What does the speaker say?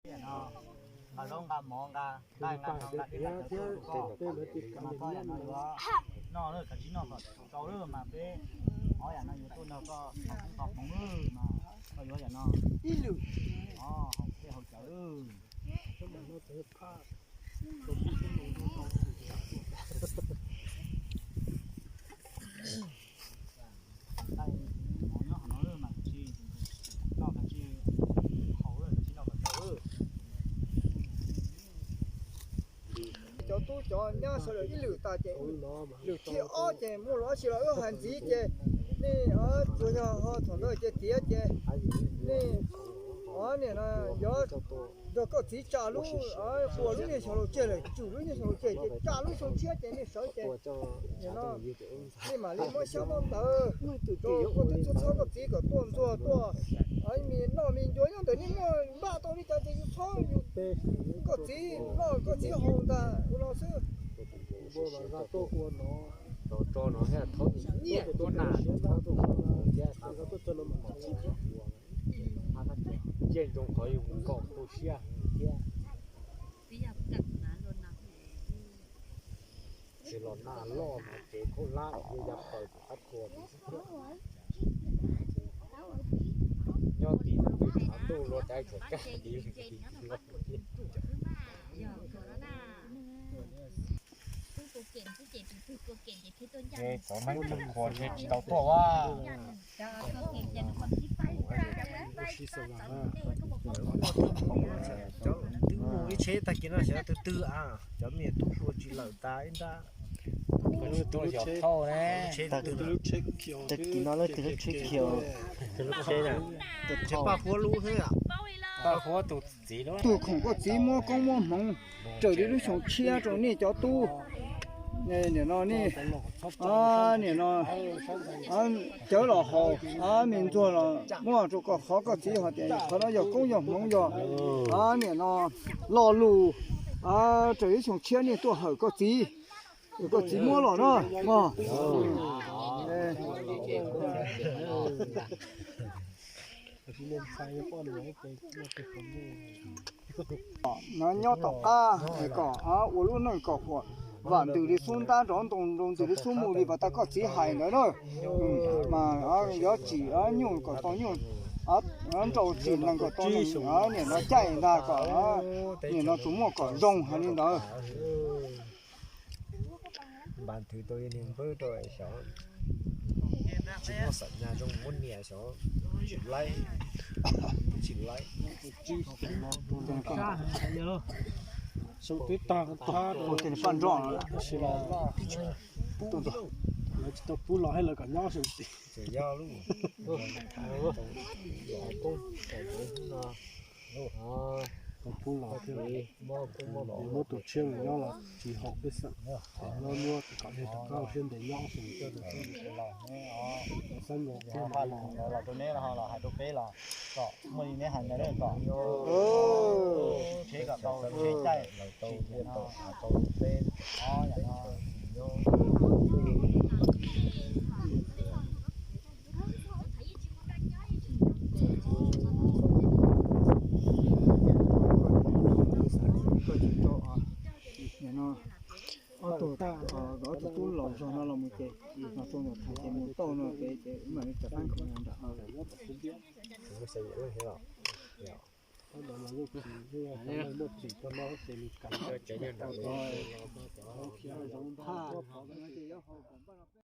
Yam no nqa zaub nqa mov nqa nqaij nqa no nqa dej nqa cawv tuaj rau koj, no koj yam no yuav noj lawm kav tsij noj kom tsau lawm mas peb, o yam no yuav tuaj nrog koj tos koob tos hmoov lawm mas koj yuav yam no ib lwm, o haus dej haus cawv lawm. Nqaij mov nyob qhov no mas kav tsij noj kav tsij haus lawm kav tsij noj kom tsau lawm. Cov tub cov nyab sawv daws ib lwm tas ces lwm thib ob ces muaj lus dab tsi los wb hais ntxiv ces nej tsuas yog ho thaum ntawd ces tiav ces nej, o niam no yuav nrog koj txiv tsa lub, ua lub niag xyoo laus tseg lawm, tsum lub niag xyoo laus tseg ces tsa lub xyoo tshiab ces nej sawv ces nim no nej mam li muab xyab muab ntawv rau koj tub txhob txhawj koj txiv kom tuaj ntxuag tuaj, me noj me ncua nyob ntawm nej muaj npaj tau li cas ces yus txhob yus, koj txiv noj koj txiv haus ntag ua no xwb. Yeej zoo qhov yus kom tu siab thiab. Tsis los nag loj no ces khaub hlab yuav ya plaws tus qab tsuas xwb thiab. Nyob tim no twb tshav ntuj luaj dai tshuav kaj tid los thiab. Cov Hmoob tus qhuas ntshe tsis tau tuaj a. Twb mus ib tsheb tag kis no xyov twg twg a, cov me tub hluas tsis lawm tas ib nrab. Tag kis no lawm twg lub tsheb khiav, tsheb Paj Huab lub xwb. Tus khoom koj txiv muab koob muab hmoov raws li lub xyoo tshiab rau nej cov tub. Nim no nej, nim no cawv los haus, me ntxuag los muab rau koj, qhov koj txiv hais tias qhov no yog koob yog hmoov yog, nim no lo lus raws li lub xyoo tshiab nej tuaj hawm koj txiv, koj txiv muab los na. No nyob tom qab kom ua lub neej kom huam, vam ntws li xub ntab nrov ntoo nroo ntws li xub mus li pas tas koj txiv hais ntawd na. Mas yuav tsim nyuj kom tau nyuj, nrau tsim nees kom tau nees, nim no caij ntag kom nim no tsuas muaj kom zoo hais li ntawd. Npaj nthwv tau niag npawb rau xyov, tsis muaj xam nyas zoo muab nias xyov, tsis laib, tsis laib. Xyoo twb tag tag rau tab sis los lawv tsis tau pub los thiab, lawv kom nyob xyoo tim. Tau pub los thiab, muab tus tshiab mus nyob los tsis haum pej xeem, nyob muab kom nej rov qab ua siab ntev nyob xyoo tim. Xab nkaus thiab los rau neb los hais rau peb los kom muaj li neb hais ntawd kom tsheb kom tau tsheb caij tau tau peb ob yam no. Nim no ob tug, ob tug tub laus zog no los mus ces, los rau ntawm thaiv ces mus tau no ces, ces wb mam li rov qab nkhaus nram.